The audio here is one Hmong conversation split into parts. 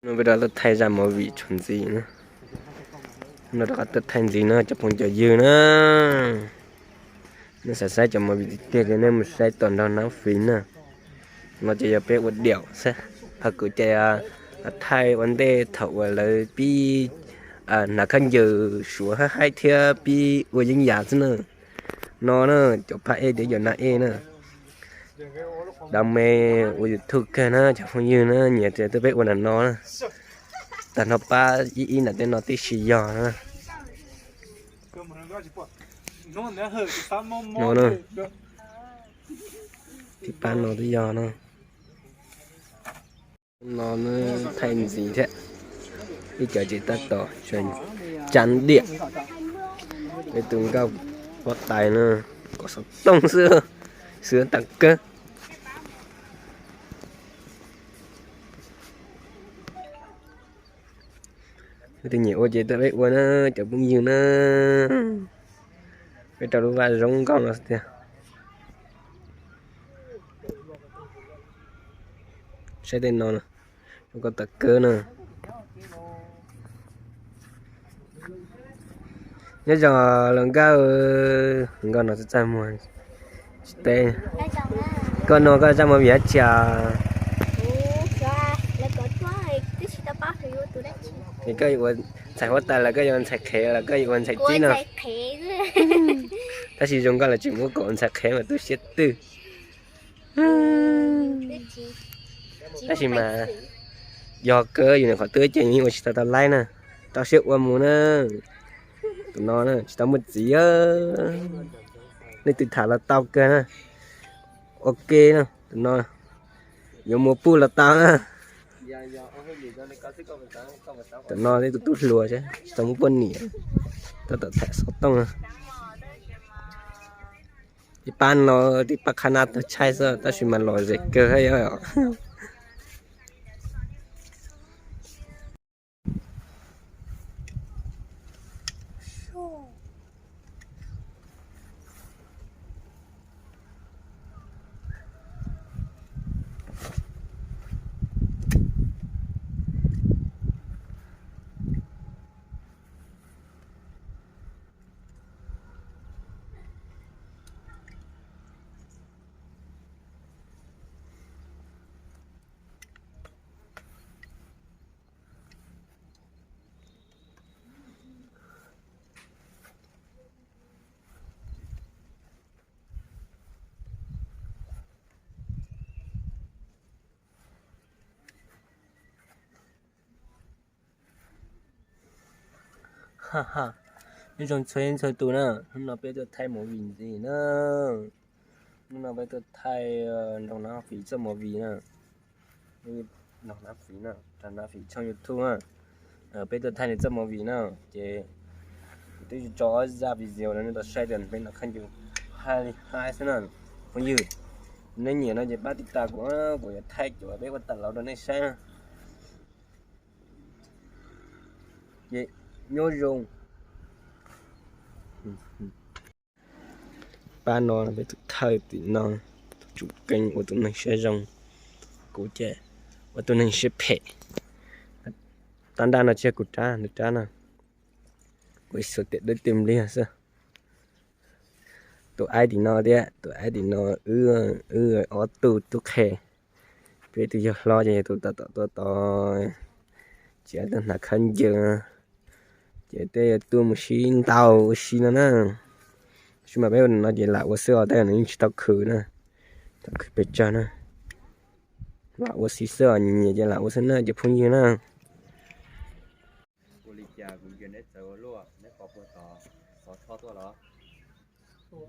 No peb rov qab tuaj thaij zaj movie tshua ntxiv na. No rov qab tuaj thaij ntxiv no cov phooj cov ywg na. Nej xav saib cov movie tiag tiag ces nej mus saib tom nrog Nab Fis na. No ces yog peb ua diaum xwb, ho kuv ces thaij ua ntej thaum uas lawv pib hnav khaub ncaws Suav haib haib thiab pib ua yeeb yam xwb na. No na, cov phab ej thiab cov nab ej na. Dab me ua YouTube kawg na cov phooj ywg na, nyiam tias tuaj peb ua ntawm no na. Tag nrho pab ib ib nram tej no tib si yog na. No na, tib pab no twb yog no. No thaij ntxiv thiab, ib cov tsev tab tom tsa diam. Peb tus nkauj huab tais no, kom xov tooj xwb, xwb tag kawg. Leej twg nyiam ua ces tuaj peb ua na, cov phooj ywg na. Peb rau lub vaj zoo nkauj no xwb tiag. Saib tej no, zoo nkauj tag kawg na. Nyob zoo hluas nkauj, hluas nkauj no txaj txaj muag tsis teb. Koj no koj txaj muag vim dab tsi? Es koj yuav ua ntxhais huab tais los koj yuav ua ntxhais qhev los koj yuav ua ntxhais txib no? Tab sis zoo nkauj los tseem muab kom ua ntxhais qhev mas tu siab twg. Tab sis mas yog kawg yus nim qhov twb ces yeej ua tsis tau tau laib na, rau siab ua mus na. Tus no na tsis tau muaj txiv, leej twg tham los tau kawg na. Ok na, tus no yuav mus puj los tau na. Tus no tus tub hluas tsis tau muaj poj niam, tab tom tham xov tooj. Tib pab no tib pab qhab nab tawg tshaib xwb tab sis mas lom zem kawg thiab. Nyob zoo txhua leej txhua tus na, hnub no peb tuaj thaij movie ntxiv na. Hnub no peb tuaj thaij nrog Nab Fis txoj movie na. Nrog Nab Fis na, nrog Nab Fis tshooj YouTube na. Peb tuaj thaij nws txoj movie na, ces kuv twb tso ob zaj video rau nej tau saib tias peb noj khaub ncaws haib li haib xwb na. Phooj ywg, nej nyiam no ces pab tiv tas kuv, kuv yuav thaij cov peb ua tawm los rau nej saib na. Ces nyob zoo. Pab no peb tus thawj tim no, tus tsum keeb ua tus neeg siab zoo, kuv ces ua tus neeg siab phem. Tab nrab no tsis yog kuv rab, nws rab na. Kuv xuas tias dawb tig npliag xwb. Tus aib tim no thiab, tus aib tim no, wb ob tug tub qhe. Peb tus yawg hlob ces yog tus tab tom tuaj tos, ces tuaj hnav khaub ncaws, ces tej yuav tuaj mus sib ntaus ua si no na. Tab sis mas peb ua no ces lam ua xwb os, tej nws yeej tsis tau khwv na, tau khwv pes tsawg na. Lam ua si xwb os, nyiam nyiam ces lam ua xwb na cov phooj ywg na. Ua li cas kuv ntsia neb txawv ua luaj, neb pom puag tod xov tshob tuaj los? Ua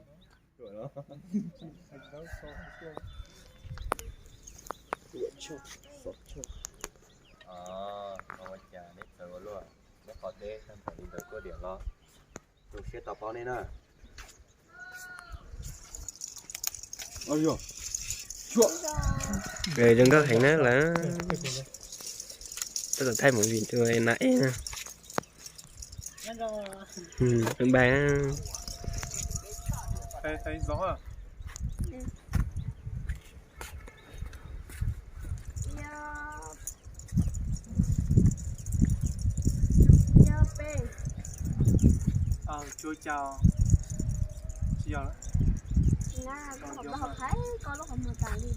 cas neb txawv ua luaj, neb qhov teb tag npaum li ntawd kuj diam los. Tu siab tau paub neb na. Zoo nkauj heev na lawm. Tab tom thaij movie rau na es na. Bye bye. Cuab cas tsis yog lawm. Tsis na, koj hauv plag hauv qhaib koj lub qhov muag tas li.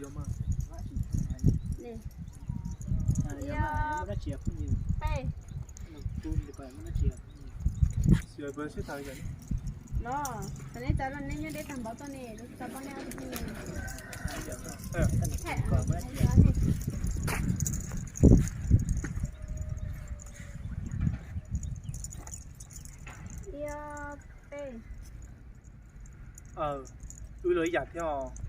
Yog mas. Yog peb. Xyov peb sib tham li cas. Los, thaum nej txav los nej nyob deb tag npaum tod ne, txav poj niam ob tug phooj ywg. Yog peb. Wb los ib yam thiab os.